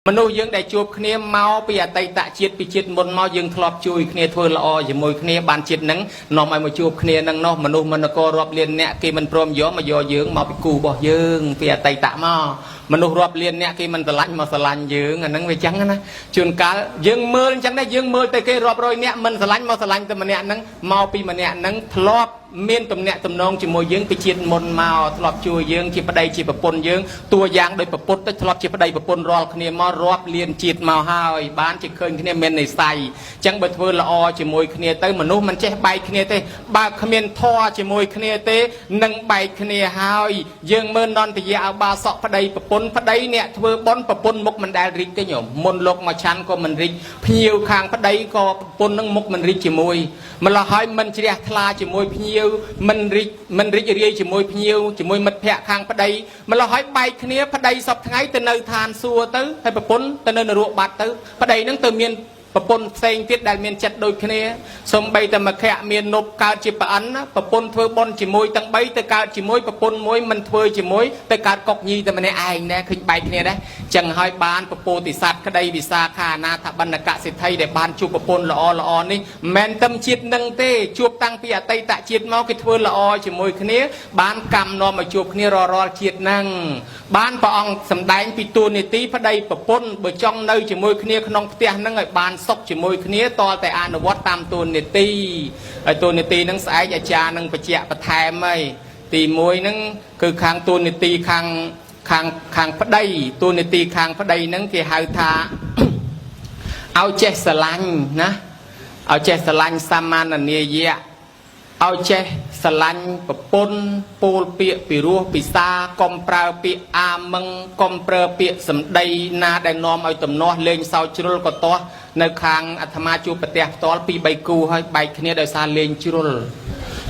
មនុស្សយើងដែលជួបគ្នាមកពីអតីតជាតិពីជាតិមុនមកយើងធ្លាប់ជួយគ្នាធ្វើល្អជាមួយគ្នាបានជាតិហ្នឹងនាំឲ្យមកជួបគ្នាហ្នឹងនោះមនុស្សមនករាប់លានអ្នកគេមិនព្រមយកមកយកយើងមកពីគូរបស់យើងពីអតីតមកមនុស្សរាប់លានអ្នកគេមិនស្រឡាញ់មកស្រឡាញ់យើងអាហ្នឹងវាចឹងណាជួនកាលយើងមើលអញ្ចឹងដែរយើងមើលទៅគេរាប់រយអ្នកមិនស្រឡាញ់មកស្រឡាញ់តែម្នាក់ហ្នឹងមកពីម្នាក់ហ្នឹងធ្លាប់មានទំនាក់ទំនងជាមួយយើងពីជាតិមុនមកធ្លាប់ជួយយើងជាប្តីជាប្រពន្ធយើងតួយ៉ាងដោយប្រពុតទៅធ្លាប់ជាប្តីប្រពន្ធរាល់គ្នាមករាប់លានជាតិមកហើយបានជាឃើញគ្នាមាននិស័យអញ្ចឹងបើធ្វើល្អជាមួយគ្នាទៅមនុស្សមិនចេះបែកគ្នាទេបើគ្មានធម៌ជាមួយគ្នាទេនឹងបែកគ្នាហើយយើងមើលនន្តយៈអបាសកប្តីប្រពន្ធប្តីអ្នកធ្វើបុណ្យប្រពន្ធមុខមិនដែលរីកទេញោមមុនលោកមកឆាន់ក៏មិនរីកភ្ញៀវខាងប្តីក៏ប្រពន្ធនឹងមុខមិនរីកជាមួយម្ល៉េះហើយមិនជ្រះថ្លាជាមួយភ្ញៀវមិនរីកមិនរីករាយជាមួយភ្ញៀវជាមួយមិត្តភ័ក្តិខាងប្តីម្ល៉េះហើយបែកគ្នាប្តីសពថ្ងៃទៅនៅឋានសួគ៌ទៅហើយប្រពន្ធទៅនៅនរកបាត់ទៅប្តីនឹងទៅមានប្រពន្ធផ្សេងទៀតដែលមានចិត្តដូចគ្នាសំបីតែមគ្គមាននប់កើតជាប្រអិនណាប្រពន្ធធ្វើបុណ្យជាមួយទាំង3ទៅកើតជាមួយប្រពន្ធមួយមិនធ្វើជាមួយទៅកើតកុកញីតែម្នាក់ឯងដែរឃើញបែកគ្នាដែរចឹងហើយបានពពោធិសត្វក្តីវិសាខាអនាថបណ្ឌកសិទ្ធិដែលបានជួបប្រពន្ធល្អល្អនេះមិនមែនតែជាតិនឹងទេជួបតាំងពីអតីតជាតិមកគេធ្វើល្អជាមួយគ្នាបានកម្មនាំមកជួបគ្នារាល់រាល់ជាតិហ្នឹងបានព្រះអង្គសម្ដែងពីទួនាទីប្តីប្រពន្ធបើចង់នៅជាមួយគ្នាក្នុងផ្ទះហ្នឹងឲ្យបានសុខជាមួយគ្នាតលតែអនុវត្តតាមទួនាទីហើយទួនាទីហ្នឹងស្អែកអាចារ្យនឹងបញ្ជាក់បន្ថែមហើយទី1ហ្នឹងគឺខាងទួនាទីខាងខាងខាងប្តីទួនាទីខាងប្តីហ្នឹងគេហៅថា ឲ្យចេះស្រឡាញ់ណាឲ្យចេះស្រឡាញ់សមាននាយៈឲ្យចេះស្រឡាញ់ប្រពន្ធពោលពាក្យពីរោះពិសាកុំប្រើពាក្យអាមឹងកុំប្រើពាក្យសម្ដីណាដែលនាំឲ្យទំនាស់លេងសើចជ្រុលក៏ទាស់នៅខាងអាត្មាជួបប្រទះផ្ទាល់ពី3គូហើយបែកគ្នាដោយសារលេងជ្រុល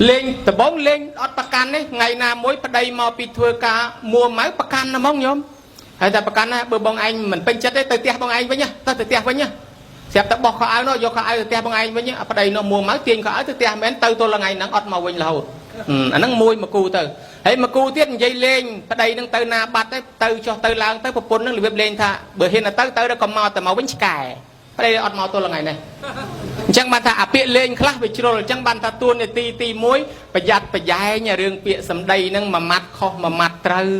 លេងដបងលេងអត់ប្រកាន់ទេថ្ងៃណាមួយប្តីមកពីធ្វើការមួម៉ៅប្រកាន់ណាហ្មងញោមហើយតែប្រកាន់ណាបើបងឯងមិនពេញចិត្តទេទៅផ្ទះបងឯងវិញណាទៅទៅផ្ទះវិញណាស្រាប់តែបោះខោអាវនោះយកខោអាវទៅផ្ទះបងឯងវិញប្តីនោះមួម៉ៅទាញខោអាវទៅផ្ទះមែនទៅទល់ថ្ងៃហ្នឹងអត់មកវិញរហូតអាហ្នឹងមួយមកគូទៅហើយមកគូទៀតនិយាយលេងប្តីហ្នឹងទៅណាបាត់ទៅទៅចុះទៅឡើងទៅប្រពន្ធហ្នឹងរបៀបលេងថាបើហ៊ានទៅទៅដល់ក៏មកតែមកវិញឆ្កែប្តីអត់មកទល់ថ្ងៃនេះអញ្ចឹងបានថាអាពាក្យលេងខ្លះវាជ្រុលអញ្ចឹងបានថាទួនាទីទី1ប្រយ័ត្នប្រយែងរឿងពាក្យសម្ដីហ្នឹងមួយម៉ាត់ខុសមួយម៉ាត់ត្រូវ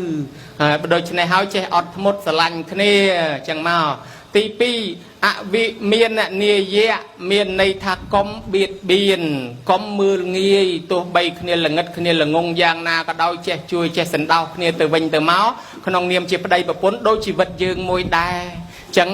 ហើយដូច្នេះហើយចេះអត់ធ្មត់ស្រឡាញ់គ្នាអញ្ចឹងមកទី2អវិមាននាយៈមានន័យថាកុំបៀតបៀនកុំមើលងាយទោះបីគ្នាល្ងិតគ្នាល្ងងយ៉ាងណាក៏ដោយចេះជួយចេះសន្តោសគ្នាទៅវិញទៅមកក្នុងនាមជាប្តីប្រពន្ធដូចជីវិតយើងមួយដែរអញ្ចឹង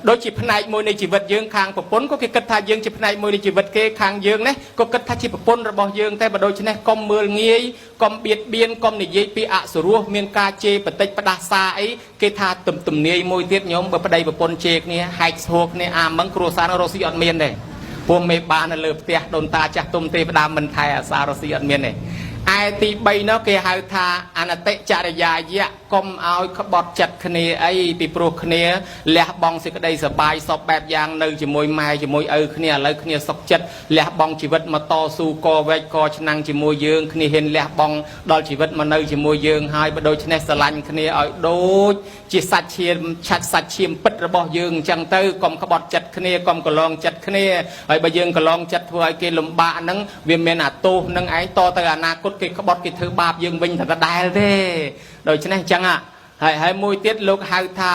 ដូចជាផ្នែកមួយនៃជីវិតយើងខាងប្រពន្ធក៏គេគិតថាយើងជាផ្នែកមួយនៃជីវិតគេខាងយើងនេះក៏គិតថាជាប្រពន្ធរបស់យើងតែបើដូច្នេះកុំមើលងាយកុំបៀតបៀនកុំនិយាយពីអសុរោះមានការជេរបតិចផ្ដាសាអីគេថាទំទំនាយមួយទៀតញោមបើប្តីប្រពន្ធជេរគ្នាហែកស្ហួរគ្នាអាមឹងគ្រួសាររស់ស៊ីអត់មានទេពួកមេបាននៅលើផ្ទះដូនតាចាស់ទុំទេវតាមិនថែអាសារស់ស៊ីអត់មានទេឯទី3នោះគេហៅថាអនតិចរិយាយៈកុំឲ្យក្បត់ចិត្តគ្នាអីពីព្រោះគ្នាលះបង់សេចក្តីសបាយសពបែបយ៉ាងនៅជាមួយម៉ែជាមួយឪគ្នាឥឡូវគ្នាសុខចិត្តលះបង់ជីវិតមកតស៊ូកវែកកឆ្នាំងជាមួយយើងគ្នាហ៊ានលះបង់ដល់ជីវិតមកនៅជាមួយយើងហើយបើដូច្នេះស្រឡាញ់គ្នាឲ្យដូចជាសាច់ឈាមឆាត់សាច់ឈាមពិតរបស់យើងអញ្ចឹងទៅកុំក្បត់ចិត្តគ្នាកុំកន្លងចិត្តគ្នាហើយបើយើងកន្លងចិត្តធ្វើឲ្យគេលំបាកហ្នឹងវាមានអាទោសនឹងឯងតទៅអនាគតគេក្បត់គេធ្វើបាបយើងវិញតែដដែលទេដូច្នេះអញ្ចឹងហើយហើយមួយទៀតលោកហៅថា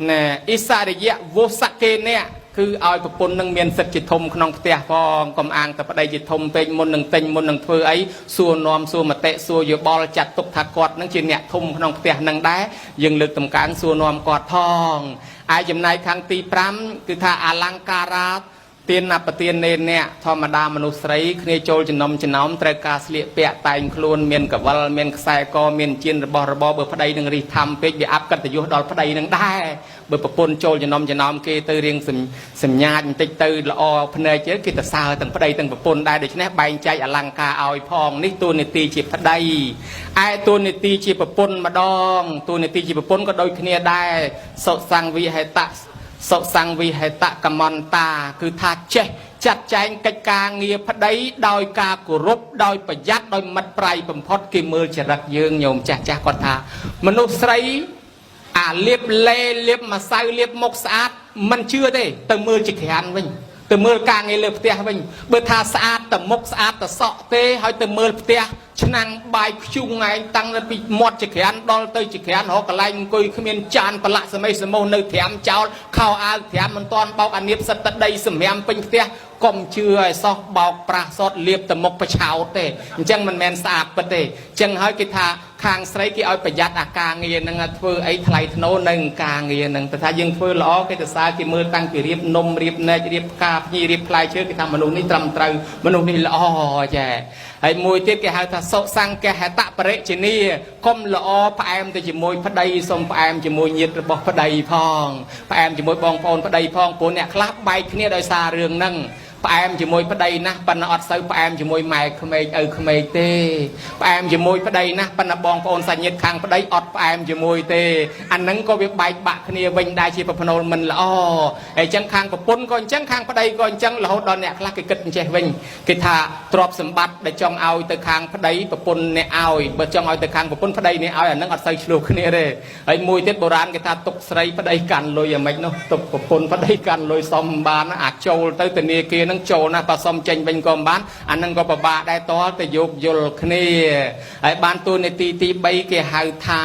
ណែអិសរិយៈវោសកេនៈគឺឲ្យប្រពន្ធនឹងមានសិទ្ធិជាធំក្នុងផ្ទះផងកុំអាងតែប្តីជាធំពេកមុននឹងទិញមុននឹងធ្វើអីសួរនាំសួរមតិសួរយោបល់ចាត់ទុកថាគាត់នឹងជាអ្នកធំក្នុងផ្ទះនឹងដែរយើងលើកតម្កើងសួរនាំគាត់ផងឯចំណែកខាងទី5គឺថាអលង្ការ៉ាទានបទាននេនៈធម្មតាមនុស្សស្រីគ្នាចូលចំណុំចំណោមត្រូវការស្លៀកពាក់តែងខ្លួនមានកវលមានខ្សែកមានជៀនរបស់របរបើប្តីនឹងរិះធំពេកវាអាប់កត្តយសដល់ប្តីនឹងដែរបើប្រពន្ធចូលចំណុំចំណោមគេទៅរៀងសញ្ញាបន្តិចទៅល្អភ្នែកគេគេទៅសើទាំងប្តីទាំងប្រពន្ធដែរដូច្នេះបែងចែកអលង្ការឲ្យផងនេះតួនាទីជាប្តីឯតួនាទីជាប្រពន្ធម្ដងតួនាទីជាប្រពន្ធក៏ដូចគ្នាដែរសុសង្វិហេតៈសុសង្វិហេតកមន្តាគឺថាចេះចាត់ចែងកិច្ចការងារប្តីដោយការគោរពដោយប្រយ័ត្នដោយមិត្តប្រៃបំផុតគេមើលចរិតយើងញោមចាស់ចាស់គាត់ថាមនុស្សស្រី អាលាបលេលាបម្សៅលាបមុខស្អាតមិនជឿទេទៅមើលជាក្រានវិញទៅមើលការងារលើផ្ទះវិញបើថាស្អាតតែមុខស្អាតតែសក់ទេហើយទៅមើលផ្ទះឆ្នាំងបាយខ្ជុងឯងតាំងពីមាត់ចក្រានដល់ទៅចក្រានរកកន្លែងអង្គុយគ្មានចានប្រឡាក់សមីសមុសនៅត្រាំចោលខោអាវត្រាំមិនតាន់បោកអានៀបសិតតដីសម្រាមពេញផ្ទះកុំជឿឲ្យសោះបោកប្រាស់សតលៀបតែមុខប្រឆោតទេអញ្ចឹងមិនមែនស្អាតពិតទេអញ្ចឹងហើយគេថាខាងស្រីគេឲ្យប្រយ័ត្នអាការងារហ្នឹងធ្វើអីថ្លៃថ្នូរនៅការងារហ្នឹងតែថាយើងធ្វើល្អគេទៅសើគេមើលតាំងពីរៀបនំរៀបណែករៀបផ្កាភ្ញីរៀបផ្លែឈើគេថាមនុស្សនេះត្រឹមត្រូវមនុស្សនេះល្អចាហើយមួយទៀតគេហៅថាសុសង្កហតបរិជនីកុំល្អផ្អែមទៅជាមួយប្តីសុំផ្អែមជាមួយញាតិរបស់ប្តីផងផ្អែមជាមួយបងប្អូនប្តីផងព្រោះអ្នកខ្លះបែកគ្នាដោយសាររឿងហ្នឹងផ្អែមជាមួយប្តីណាស់ប៉ុន្តែអត់សូវផ្អែមជាមួយម៉ែក្មេកឪក្មេកទេផ្អែមជាមួយប្តីណាស់ប៉ុន្តែបងប្អូនសាច់ញាតិខាងប្តីអត់ផ្អែមជាមួយទេអាហ្នឹងក៏វាបែកបាក់គ្នាវិញដែរជាប្រផ្នូលមិនល្អហើយអញ្ចឹងខាងប្រពន្ធក៏អញ្ចឹងខាងប្តីក៏អញ្ចឹងរហូតដល់អ្នកខ្លះគេគិតអញ្ចេះវិញគេថាទ្រព្យសម្បត្តិដែលចង់ឲ្យទៅខាងប្តីប្រពន្ធអ្នកឲ្យបើចង់ឲ្យទៅខាងប្រពន្ធប្តីអ្នកឲ្យអាហ្នឹងអត់សូវឆ្លោះគ្នាទេហើយមួយទៀតបុរាណគេថាទុកស្រីប្តីកាន់លុយយ៉ាងម៉េចនោះទុកប្រពន្ធប្តីកាន់លុយសុំបានអាចចូលទៅធនាគារហ្នឹងចូលណាបើសុំចេញវិញក៏មិនបានអាហ្នឹងក៏ពិបាកដែរតទៅយោគយល់គ្នាហើយបានតួនាទីទី3គេហៅថា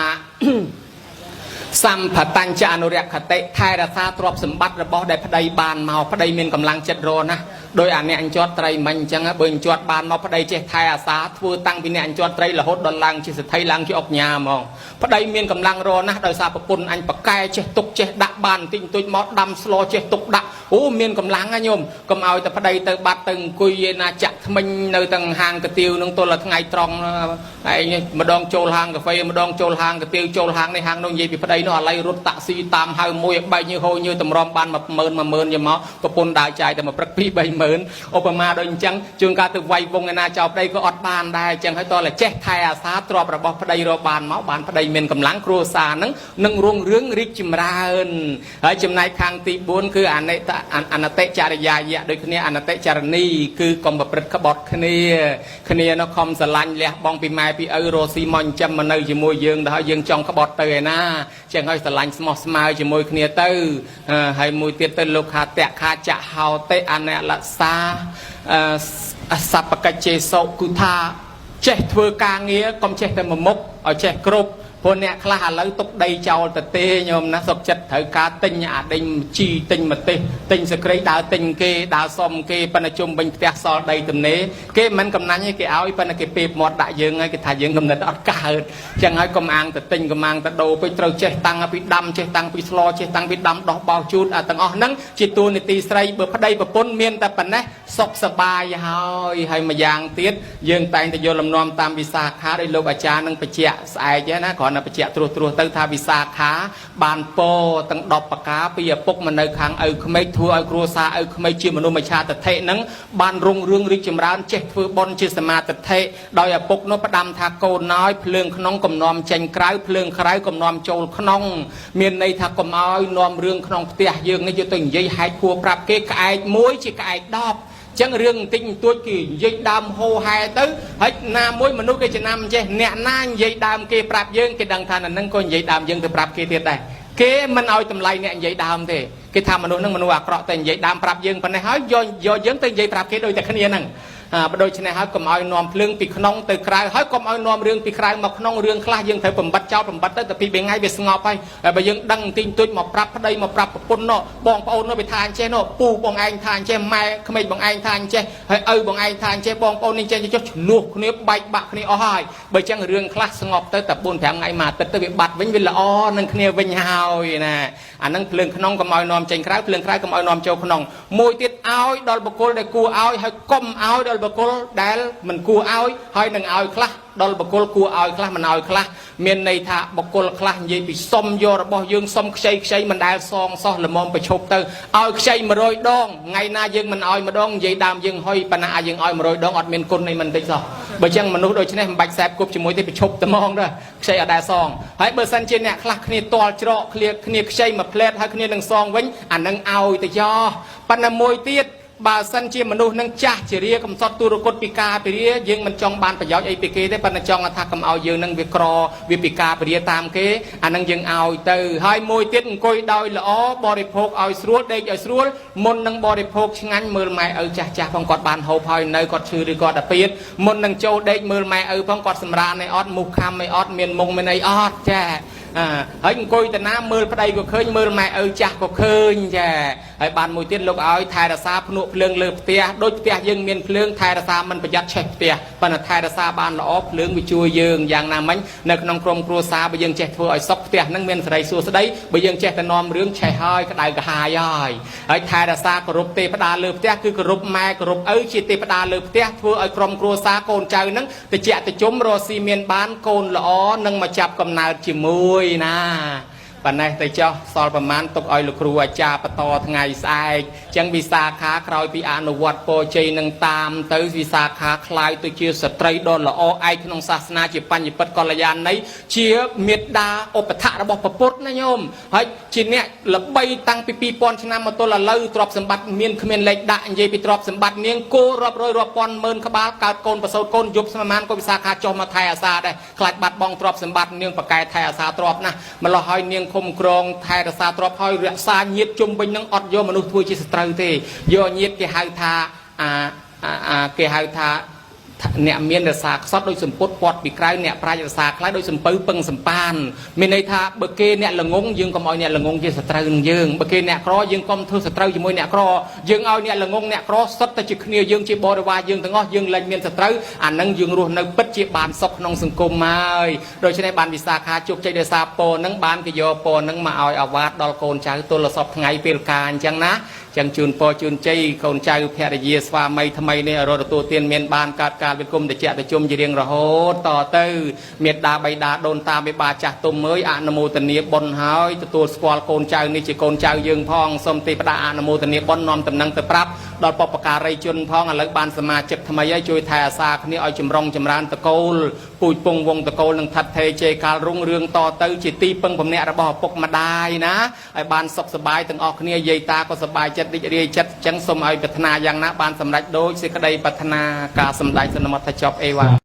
សម្ភតញ្ចអនុរក្ខតិថែរក្សាទ្រព្យសម្បត្តិរបស់ដែលប្តីបានមកប្តីមានកម្លាំងចិត្តរណាស់ដោយអាអ្នកអញ្ជាត់ត្រីមិញអញ្ចឹងបើអញ្ជាត់បានមកប្តីចេះថែអាសាធ្វើតាំងពីអ្នកអញ្ជាត់ត្រីរហូតដល់ឡើងជាសេដ្ឋីឡើងជាអុកញ៉ាហ្មងប្តីមានកម្លាំងរណាស់ដោយសារប្រពន្ធអញបកែចេះទុកចេះដាក់បានបន្តិចបន្តួចមកដាំស្លចេះទុកដាក់អូមានកម្លាំងណាញោមកុំឲ្យតែប្តីទៅបាត់ទៅអង្គុយឯណាចាក់ថ្មិញនៅទាំងហាងកាទៀវនឹងទល់តែថ្ងៃត្រង់ឯងម្ដងចូលហាងកាហ្វេម្ដងចូលហាងកាទៀវចូលហាងនេះហាងនោះនិយាយពីប្តីនោះឥឡូវរត់តាក់ស៊ីតាមហៅមួយឲ្យបែកញើសហូរញើសតម្រាំបាន10000 10000យកមកប្រពន្ធដើរចាយតែមួយព្រឹក2 30000ឧបមាដូចអញ្ចឹងជួនកាលទៅវាយវងឯណាចោលប្តីក៏អត់បានដែរអញ្ចឹងហើយតើចេះថែអាសាទ្រព្យរបស់ប្តីរកបានមកបានប្តីមានកម្លាំងគ្រួសារហ្នឹងនឹងរុងរឿងរីកចម្រើនហើយចំណែកខាងទី4គឺអនិតអនតិចរិយាយៈដូចគ្នាអនតិចរនីគឺកុំប្រព្រឹត្តក្បត់គ្នាគ្នានោះខំស្រឡាញ់លះបង់ពីម៉ែពីឪរស់ស៊ីមកចិញ្ចឹមមកនៅជាមួយយើងដល់ហើយយើងចង់ក្បត់ទៅឯណាចឹងហើយស្រឡាញ់ស្មោះស្មៅជាមួយគ្នាទៅហើយមួយទៀតទៅលោកខាតៈខាចហោតិអនលសាសពកិច្ចេសុគឺថាចេះធ្វើការងារកុំចេះតែមួយមុខឲ្យចេះគ្រប់ព្រោះអ្នកខ្លះឥឡូវទុកដីចោលទៅទេញោមណាសុកចិត្តត្រូវការទិញអាដេញជីទិញម្ទេសទិញសក្រីដើរទិញគេដើរសុំគេប៉ុន្តែជុំវិញផ្ទះសល់ដីទំនេរគេមិនកំណាញ់ទេគេឲ្យប៉ុន្តែគេពេបមាត់ដាក់យើងហើយគេថាយើងកំណត់អត់កើតចឹងហើយកុំអាងទៅទិញកុំអាងទៅដូរពេកត្រូវចេះតាំងពីដាំចេះតាំងពីស្លចេះតាំងពីដាំដោះបោសជូតអាទាំងអស់ហ្នឹងជាតួនាទីស្រីបើប្តីប្រពន្ធមានតែប៉ុណ្ណេះសុខសប្បាយហើយហើយម្យ៉ាងទៀតយើងតែងតែយកលំនាំតាមវិសាខាដោយលោកអាចារ្យនឹងបញ្ជាក់ស្អែកណាគ្រាន់តែបញ្ជាក់ត្រួសត្រាសទៅថាវិសាខាបានពោទាំង10ប្រការពីឪពុកមកនៅខាងឪក្មេកធ្វើឲ្យគ្រួសារឪក្មេកជាមនុស្សមច្ឆាទិដ្ឋិហ្នឹងបានរុងរឿងរីកចម្រើនចេះធ្វើបុណ្យជាសមាទិដ្ឋិដោយឪពុកនោះផ្ដាំថាកូនណយភ្លើងក្នុងកំនំចេញក្រៅភ្លើងក្រៅកំនំចូលក្នុងមានន័យថាកុំឲ្យនាំរឿងក្នុងផ្ទះយើងនេះយកទៅនិយាយហែកហួរប្រាប់គេក្អែកមួយជាក្អែក10ចឹងរឿងបន្តិចបន្តួចគេនិយាយដើមហោហែទៅហើយណាមួយមនុស្សគេចំណាំអញ្ចេះអ្នកណានិយាយដើមគេប្រាប់យើងគេដឹងថានៅនឹងក៏និយាយដើមយើងទៅប្រាប់គេទៀតដែរគេមិនឲ្យតម្លៃអ្នកនិយាយដើមទេគេថាមនុស្សនឹងមនុស្សអាក្រក់តែនិយាយដើមប្រាប់យើងប៉ុណ្ណេះហើយយកយកយើងទៅនិយាយប្រាប់គេដូចតែគ្នាហ្នឹងបើដូច្នេះហើយកុំឲ្យនាំភ្លើងពីក្នុងទៅក្រៅហើយកុំឲ្យនាំរឿងពីក្រៅមកក្នុងរឿងខ្លះយើងត្រូវបំបត្តិចោលបំបត្តិទៅតែពីរថ្ងៃវាស្ងប់ហើយហើយបើយើងដឹងទីទួចមកប្រាប់ប្តីមកប្រាប់ប្រពន្ធនោះបងប្អូននោះវាថាអញ្ចេះនោះពូបងឯងថាអញ្ចេះម៉ែក្មេកបងឯងថាអញ្ចេះហើយឪបងឯងថាអញ្ចេះបងប្អូននេះចេះចុះឆ្លោះគ្នាបែកបាក់គ្នាអស់ហើយបើចឹងរឿងខ្លះស្ងប់ទៅតែ4 5ថ្ងៃមួយអាទិត្យទៅវាបាត់វិញវាល្អនឹងគ្នាវិញហើយណាអានឹងភ្លើងក្នុងកុំឲ្យនាំចេញក្រៅភ្លើងក្រៅកុំឲ្យនាំចូលក្នុងមួយទៀតឲ្យដល់បុគ្គលដែលគួរឲ្យហើយកុំឲ្យដល់បុគ្គលដែលមិនគួរឲ្យហើយនឹងឲ្យខ្លះដល់បុគ្គលគួរឲ្យខ្លះមិនឲ្យខ្លះមានន័យថាបុគ្គលខ្លះនិយាយពីសុំយករបស់យើងសុំខ្ចីខ្ចីមិនដែលសងសោះល្មមប្រឈប់ទៅឲ្យខ្ចី100ដងថ្ងៃណាយើងមិនឲ្យម្ដងនិយាយដើមយើងហុយប៉ុន្តែយើងឲ្យ100ដងអត់មានគុណអីមិនតិចសោះបើចឹងមនុស្សដូច្នេះមិនបាច់សែបគប់ជាមួយទេប្រឈប់តែហ្មងដែរខ្ចីអត់ដែលសងហើយបើសិនជាអ្នកខ្លះគ្នាទាល់ច្រកគ្នាខ្ចីមួយផ្លែតហើយគ្នានឹងសងវិញអានឹងឲ្យទៅចោះប៉ុន្តែមួយទៀត បើសិនជាមនុស្សនឹងចាស់ជារាកំសត់ទូរគតពិការពិរាយើងមិនចង់បានប្រយោជន៍អីពីគេទេប៉ុន្តែចង់ថាកុំឲ្យយើងនឹងវាក្រវាពិការពិរាតាមគេអានឹងយើងឲ្យទៅហើយមួយទៀតអង្គុយដោយល្អបរិភោគឲ្យស្រួលដេកឲ្យស្រួលមុននឹងបរិភោគឆ្ងាញ់មើលម៉ែឪចាស់ចាស់ផងគាត់បានហូបហើយនៅគាត់ឈឺឬគាត់អាពាតមុននឹងចូលដេកមើលម៉ែឪផងគាត់សម្រានអីអត់មូសខាំអីអត់មានមុងមានអីអត់ចាអាហើយអង្គុយតាណាមើលប្តីក៏ឃើញមើលម៉ែឪចាស់ក៏ឃើញចាហើយបានមួយទៀតលោកឲ្យថែរក្សាភ្នក់ភ្លើងលើផ្ទះដូចផ្ទះយើងមានភ្លើងថែរក្សាមិនប្រយ័ត្នឆេះផ្ទះប៉ុន្តែថែរក្សាបានល្អភ្លើងវាជួយយើងយ៉ាងណាមិញនៅក្នុងក្រុមគ្រួសារបើយើងចេះធ្វើឲ្យសុខផ្ទះហ្នឹងមានសេរីសួស្តីបើយើងចេះតែនាំរឿងឆេះហើយក្តៅក្រហាយហើយហើយថែរក្សាគោរពទេវតាលើផ្ទះគឺគោរពម៉ែគោរពឪជាទេវតាលើផ្ទះធ្វើឲ្យក្រុមគ្រួសារកូនចៅហ្នឹងតិចតិជុំរស់ស៊ីមានបានកូនល្អនឹងមកចាប់កំណើតជាមួយណាប៉ណ្ណេះទៅចោះសល់ប្រមាណទុកឲ្យលោកគ្រូអាចារ្យបន្តថ្ងៃស្អែកចឹងវិសាខាក្រោយពីអនុវត្តពរជ័យនឹងតាមទៅវិសាខាคล้ายទៅជាស្ត្រីដ៏ល្អឯកក្នុងសាសនាជាបញ្ញពិតកល្យាណីជាមេដាឧបថៈរបស់ព្រះពុទ្ធណាញោមហើយជាអ្នកល្បីតាំងពី2000ឆ្នាំមកទល់ឥឡូវទ្រព្យសម្បត្តិមានគ្មានលេខដាក់និយាយពីទ្រព្យសម្បត្តិនាងគោរាប់រយរាប់ពាន់ម៉ឺនក្បាលកើតកូនប្រសូតកូនយប់ស្មានក៏វិសាខាចុះមកថែអាសាដែរខ្លាចបាត់បង់ទ្រព្យសម្បត្តិនាងប្រកែថែអាសាទ្រព្យណាស់ម្លោះហើយនាងឃុំក្រងថែរក្សាទ្រព្យហើយរក្សាញាតជុំវិញនឹងអត់យកមនុស្សធ្វើជាសត្រូវទេយកញាតគេហៅថាអាអាគេហៅថាអ្នកមានរសាខ្សត់ដូចសម្ពុតពាត់ពីក្រៅអ្នកប្រាជ្ញរសាខ្លាចដូចសំពៅពឹងសំប៉ានមានន័យថាបើគេអ្នកល្ងងយើងកុំឲ្យអ្នកល្ងងជាសត្រូវនឹងយើងបើគេអ្នកក្រយើងកុំធ្វើសត្រូវជាមួយអ្នកក្រយើងឲ្យអ្នកល្ងងអ្នកក្រសុទ្ធតែជាគ្នាយើងជាបរិវារយើងទាំងអស់យើងលែងមានសត្រូវអានឹងយើងរស់នៅពិតជាបានសុខក្នុងសង្គមហើយដូច្នេះបានវិសាខាជោគជ័យដោយសារពរនឹងបានគេយកពរនឹងមកឲ្យអាវ៉ាតដល់កូនចៅទល់សពថ្ងៃពេលកាអញ្ចឹងណាចឹងជូនពរជូនជ័យកូនចៅភរិយាស្វាមីថ្មីនេះរត់ទទួលទានមានបានកើតកាលវិគុំតិចតិជុំជារៀងរហូតតទៅមេដាបៃតាដូនតាមេបាចាស់ទុំអើយអនុមោទនាបុណ្យហើយទទួលស្គាល់កូនចៅនេះជាកូនចៅយើងផងសូមទេវតាអនុមោទនាបុណ្យនាំតំណែងទៅប្រាប់ដល់បុព្វការីជនផងឥឡូវបានសមាជិកថ្មីហើយជួយថែអាសាគ្នាឲ្យចម្រុងចម្រើនតកូលពូជពងវងតកូលនឹងថិតថេរជ័យកាលរុងរឿងតទៅជាទីពឹងពំនាក់របស់ឪពុកម្ដាយណាឲ្យបានសុខសប្បាយទាំងអស់គ្នាយាយតាក៏សប្បាយចិត្តរីករាយចិត្តចឹងសូមឲ្យប្រាថ្នាយ៉ាងណាបានសម្រេចដូចសេចក្តីប្រាថ្នាការសម្ដែងសន្មតថាចប់អេវ៉ា។